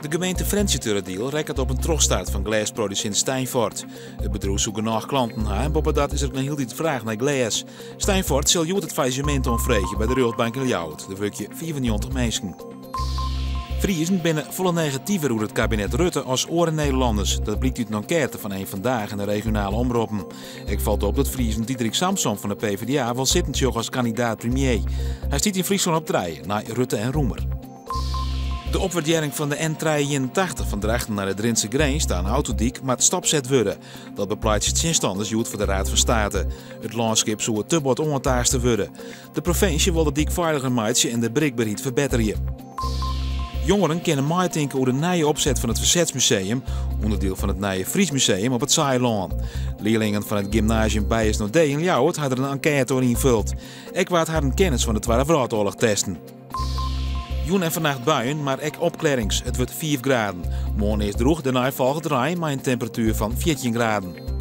De gemeente Frjentsjerteradiel rekket op in trochstart fan glêsprodusint Steinfort. It bedriuw soe genôch klanten ha en boppedat is der noch hieltyd fraach nei glês. Steinfort sil hjoed it faillissemint oanfreegje by de rjochtbank yn Ljouwert. Der wurkje 95 minsken. Friezen binne folle negativer oer it kabinet Rutte as oare Nederlanners. Dat blykt út in enkête fan Een Vandaag en de regionale omroppen. Ek falt op dat Friezen Diederik Samsom fan de PvdA wol sitten sjogge as kandidaat premier. Hy stiet yn Fryslân op trije, nei Rutte en Roemer. De opwurdearring fan de N381 fan Drachten nei de Drintse grins ta in autodyk moat stopset wurde. Dat bepleitsje tsjinstanners hjoed foar de Raad van State. It lânskip soe te bot oantaaste wurde. De provinsje wol de dyk feiliger meitsje en de berikberheid ferbetterje. Jongeren kinne meitinke oer de nije opset fan it Fersetsmuseum, ûnderdiel fan it nije Fries Museum op it Saailân. Learlingen fan it gymnasium Beyers Naudé yn Ljouwert ha der in enkête oer ynfuld. Ek waard harren kennis fan de Twadde Wrâldoarloch testen. Jûn en fannacht buien, mar ek opklearrings. It wurdt 5 graden. Moarn earst drûch, dêrnei folget rein mei in temperatuer fan 14 graden.